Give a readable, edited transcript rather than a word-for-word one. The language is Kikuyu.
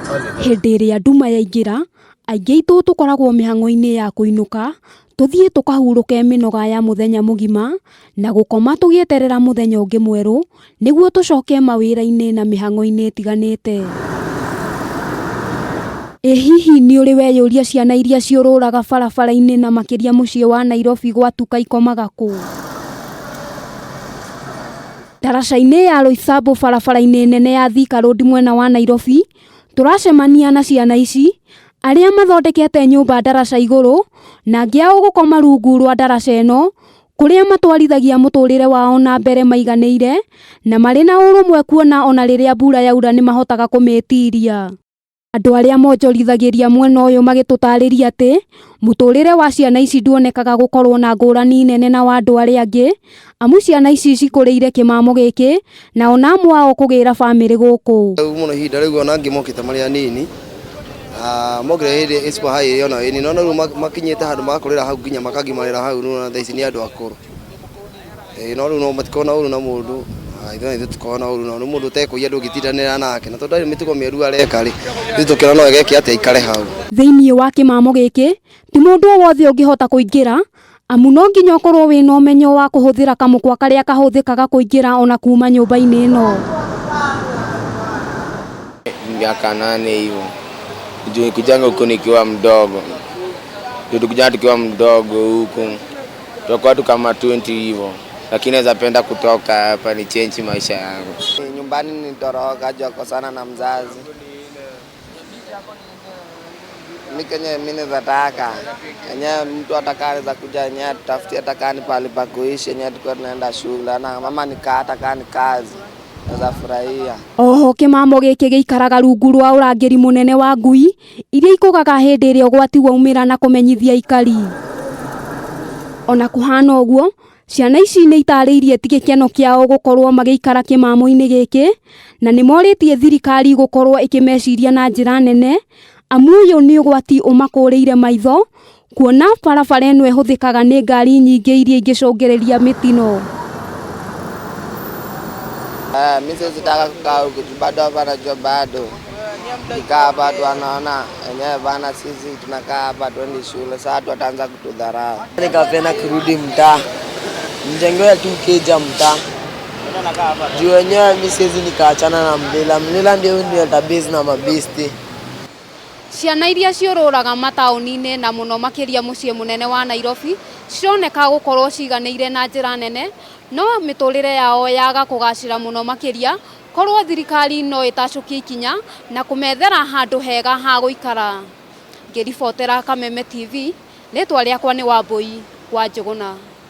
Hĩndĩ ĩrĩa nduma yaingĩra, aingĩ aitũ tũkoragwo mĩhang'o-inĩ ya kũinũka, tũthiĩ tũkahurũke mĩnoga ya mũthenya mũgima, na gũkoma tũgĩeterera mũthenya ũngĩ mwerũ, nĩguo tũcoke mawĩra-inĩ na mĩhang'o-inĩ ĩtiganĩte. Ĩ hihi nĩ ũrĩ weyũria ciana iria ciũrũraga barabara-inĩ na makĩria mũciĩ wa Nairobi gwatuka ikomaga kũ? Ndaraca-inĩ ya Roysambu barabara-inĩ nene ya Thika Road mwena wa Nairobi, tũracemania na ciana ici, arĩa mathondekete nyũmba ndaraca igũrũ, na angĩ ao gũkoma rungu rwa ndaraca ĩno, kũrĩa matwarithagia mũtũrĩre wao na mbere maiganĩire, na marĩ na ũrũmwe kuona ona rĩrĩa mbura yaura nĩ mahotaga kũmĩtiria. Andũ arĩa monjorithagĩria mwena ũyũ magĩtũtarĩria atĩ mũtũrĩre wa ciana ici nduonekaga gũkorwo na ngũrani nene na wa andũ arĩa angĩ, amu ciana ici cikũrĩire kĩmamo gĩkĩ na ona amwe ao kũgĩra bamĩrĩ gũkũ. Rĩu mũno ihinda rĩu ona angĩ mokĩte marĩ anini, mokire hĩndĩ ĩ super high ĩrĩ ona ĩnini, no rĩu makinyĩte handũ magakũrĩra hau nginya makagimarĩra hau rĩu ona thaa ici nĩ andũ akũrũ. Ĩĩ no rĩu no matikoragwo na ũru na mũndũ, na ithuĩ ona ithuĩ tũtikoragwo na ũru nao, rĩu mũndũ ũtekũiya ndũngĩtindanĩra nake, na tondũ ndarĩ mĩtugo mĩũru areka rĩ, ithuĩ tũkĩona no wega eke atĩa aikare hau. Thĩinĩ wa kĩmamo gĩkĩ, ti mũndũ o wothe ũngĩhota kũingĩra, amu no nginya ũkorwo wĩna ũmenyo wa kũhũthĩra kamũkwa karĩa kahũthĩkaga kũingĩra ona kuma nyũmba-inĩ ĩno. Miaka 8 hivyo juu nikujanga huku nikiwa mdogo, juu tukujanga tukiwa mdogo huku tutakuwa tu kama 20 hivyo, lakini naweza penda kutoka hapa ni change maisha yangu. Nyumbani nitoroka juu akosana na mzazi. Mi kenye mi naweza taka enyewe mtu atakaa anaweza kuja enyewe atutafutie hata kaa ni pahali pa kuishi enyewe tukiwa tunaenda shule na mama nikaa hata kaa ni kazi naweza furahia. Oho kĩmamo gĩkĩ gĩikaraga rungu rwa ũrangĩri mũnene wa ngui iria ikũgaga hĩndĩ ĩrĩa ũgwati waumĩra na kũmenyithia aikari. Ona kũhana ũguo, ciana ici nĩ itarĩirie ti gĩkeno kĩao gũkorwo magĩikara kĩmamo-inĩ gĩkĩ, na nĩ morĩtie thirikari gũkorwo ĩkĩmeciria na njĩra nene, amu ũyũ nĩ ũgwati ũmakũrĩire maitho, kuona barabara ĩno ĩhũthĩkaga nĩ ngari nyingĩ iria ingĩcũngĩrĩria mĩtino. Mi siwezi taka kukaa huku juu bado hapa najua bado nikaa hapa watu wanaona enyewe bana, sisi tunakaa hapa twendi shule, sasa watu wataanza kutudharau. Nikapenda kurudi mtaa, mjengewe tu keja mtaa juu wenyewe mi siwezi nikaachana na Mlila. Mlila ndio ndio tabase na mabesti. Ciana iria ciũrũraga mataũni-inĩ na mũno makĩria mũciĩ mũnene wa Nairobi cironeka gũkorwo ciganĩire na njĩra nene, no mĩtũrĩre yao yaga kũgacĩra mũno makĩria korwo thirikari no ĩtacũkie ikinya na kũmethera handũ hega ha gũikara. Ngĩribotera Kameme TV, rĩtwa rĩakwa nĩ Wambui wa Njũgũna.